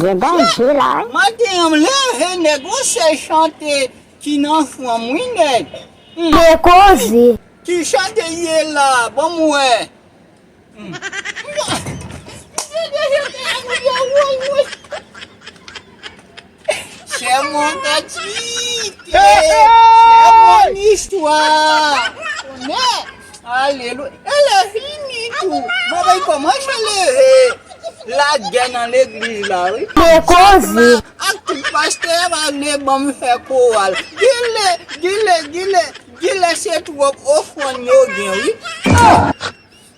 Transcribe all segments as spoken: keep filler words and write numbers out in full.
Gen danje la wi. Maten an m leve nèg, on sèl chante ki nan fwon m wi nèg. Hmm. Gen koze. Ki chante ye la? Ban m wè. Hmm. Misye deja te anouye woy woy. C'est mon kantite, c'est mon histoire. Konnen. Alelouya. E lè fini tou. Bon, ben, kòmanse leve. Lagè nan legliz la, wi. Fè koze. Ak tout pastè pa vle ban m fè koral. Gile, gile, gile, gile se twòp ofrann yo gen, wi.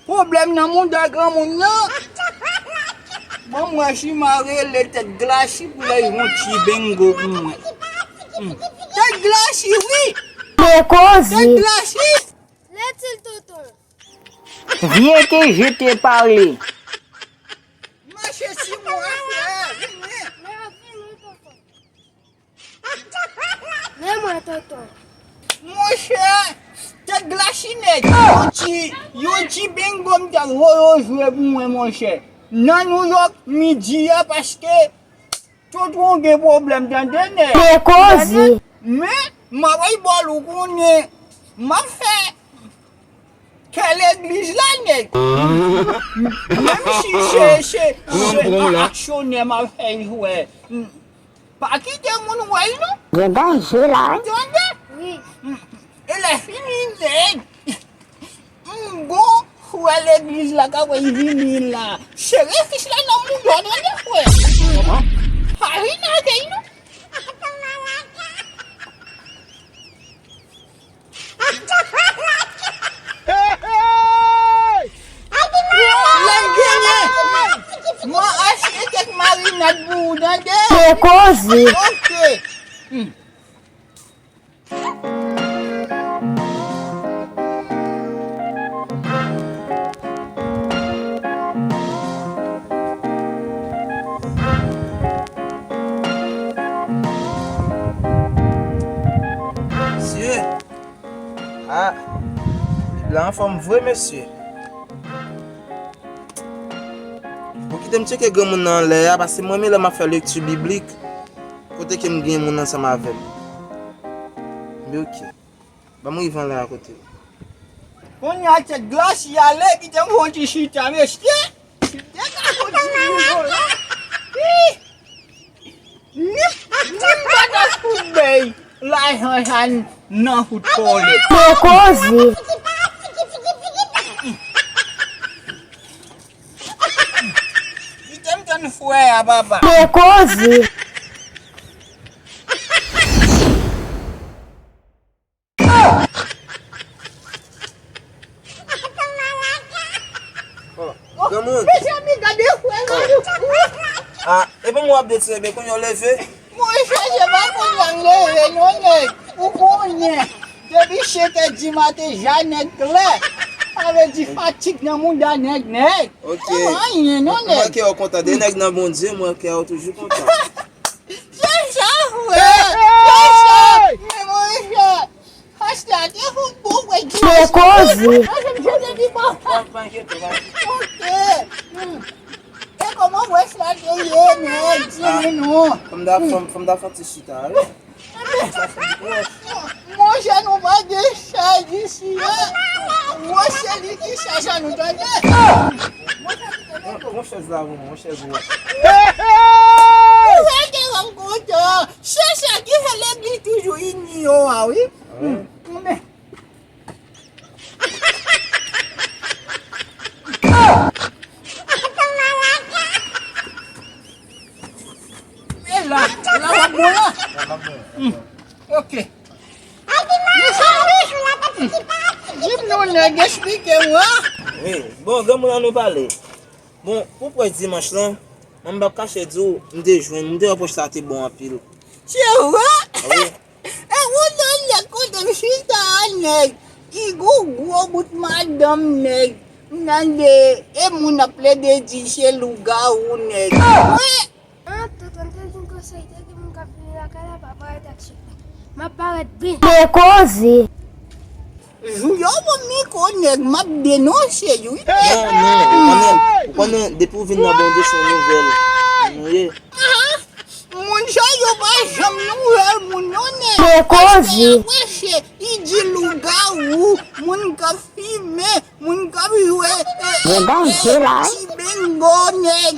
Pwoblèm nan mouda granmoun nan. Bon, mwen si m a rele tèt glasi pou lè yon ti bengo pou mwen. Hmm. Tèt glasi, wi. Fè koze. Tèt glasi. Lè til tonton. Vye ke je te pale. Mache si mwen, frè, vini. Men mwen, tonton. Monchè, tèt glasi nèg. Yon ti, yon ti bengo m t ap voye w jwe pou mwen, monchè. Nan New York, midi a, paske tonton gen pwoblèm, tande nèg. Fè koze. Men, m ap bay bòl ou konnen. M ap fè kè legliz la, nèg. Menm si se, se, se aksyonè m ap fè jwè. Pa kite moun wè l non. Gen danje la wi. Tande? Wi. E lè fini nèg. M gon frè legliz la k ap vini la. Sere fich la nan mouda w tande frè. Pa vin avè l non. Hey, hey! Lè m genyen, mwen achte kèk marinad pou ou, tande? Fè koze. Ok. Hmm. Mesye, ah, bib la anfòm vre, mesye. Bon, kite m tcheke granmoun nan anlè a, paske mwen menm lè m ap fè lekti biblik, kote ke m gen moun ansanm avè m. Men ok. Ban m rive anlè a kote. Kounye a tèt glasi ale, kite m fè yon ti chita, mesye. Degaje w di nou la. Ih! Ni, ni m pa ta fout bay lajan sa nan fout kole. Fè koze. Kite m tann frè a, papa. Fè koze. Oh, granmoun. Mezanmi, gade frè Mario. Ah, e pou mwen w ap detire, men kounye a w leve. Monchè, se pa kounye a m leve non, nèg. Ou konnen. Depi senk è di maten, ja nèg klè. Sa vle di fatig nan mouda nèg, nèg. Ok. Se pa anyen non, nèg. Mwen wè kè w kontan. De nèg nan Bondye, mwen wè kè w toujou kontan. Se sa, frè. Se sa. Men monchè. Pastè a te fout bon, frè. Fè koze. Mwen, se m chante pi fò. Pa, pa enkyete, pa enkyete. Ok. Hmm. E kòman wès la te ye, men, di nou non. Fò m ta, fò m, fò m ta fè yon ti chita, wi. Monchè, nou pa gen chèz isi a. Wès se li ki chèz a nou, tande. Yon, yon chèz la pou mwen, yon chèz wè. Ou wè ke m kontan. Se sa ki fè legliz toujou ini yo a, wi. Ah wi. Hmm. Men. E la, la w ap bon la? La m ap bon. Hmm. Ok. Mezanmi, di m non nèg, eksplike mwen. Wi, bon, granmoun an nou pale. Bon, pou prèch dimanch lan, mwen m p ap kache di w, m te jwenn, m te wè prèch la te bon anpil. Se vre? Ah wi. E ou nan nèg kote m chita a nèg. Li gon gwo bout madanm nèg. M tande e moun ap plede di se lougawou nèg. Wi. Ah, tonton te di m konsa, te gen moun k ap vini lakay la, pa parèt ak chèf la. M ap parèt byen. Fè koze. Jou yo ban m mikwo nèg, m ap denonse yo, wi. Non, non, ou konnen, ou konnen, depi w vin nan Bondye, se yon nouvèl moun ou ye. Wè moun yo nèg. Pastè a preche, li di lougawou, moun k ap fimen, moun k ap jwe, e, e, e, ti bengo nèg.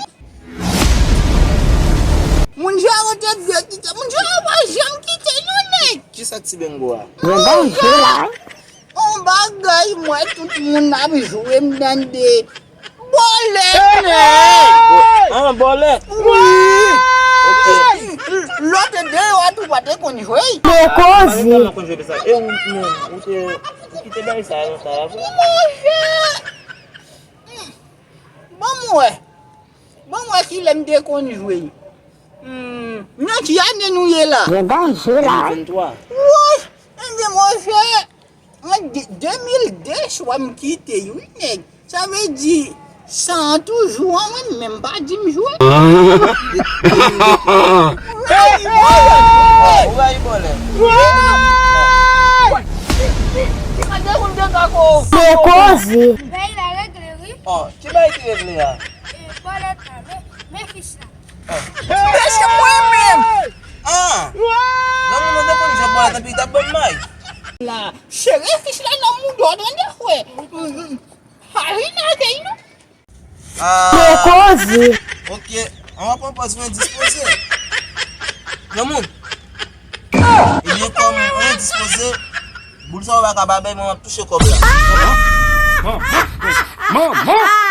Moun sa yo te dwe kite, moun sa yo pa janm kite non nèg. Kisa ti bengo a? Monchè, on bagay mwen tout moun ap jwe m tande. Bòlèt nèg! An, bòlèt! Wi! Ok. Lòt deyò a tou pa te konn jwe. Te koze. Mwen konn jwe de sa. E ou menm, ou te, ou kite bagay sa a lontan a vre? Monchè! Ban m wè. Ban m wè kilè m te konn jwe. Hmm, nan ki ane nou ye la? Gen danje la. Woy! Ebyen, monchè, an de, de mil de chwa m kite, wi, nèg. Sa vle di, san an toujou an, mwen menm pa di m jwe. Woy! Ou bay bòlèt. Woy! Gade moun de kako. Se koze. Peyi la regle, wi. Oh, ki bagay ki regle a? E, bòlèt la, men, men fich la. Mesye mwen menm! Ah! Granmoun, ou te konn jwe bòlèt epi w t ap ban m may? La, sere fich la nan mouda w tande, frè. Harina te nou. Ah! Te koze. Ok, an w ap pran pòz mwen dispoze. Granmoun. Ebyen, kòm mwen dispoze, boul sa yo pa ka babay, mwen ap touche kòb la. Manman! Manman!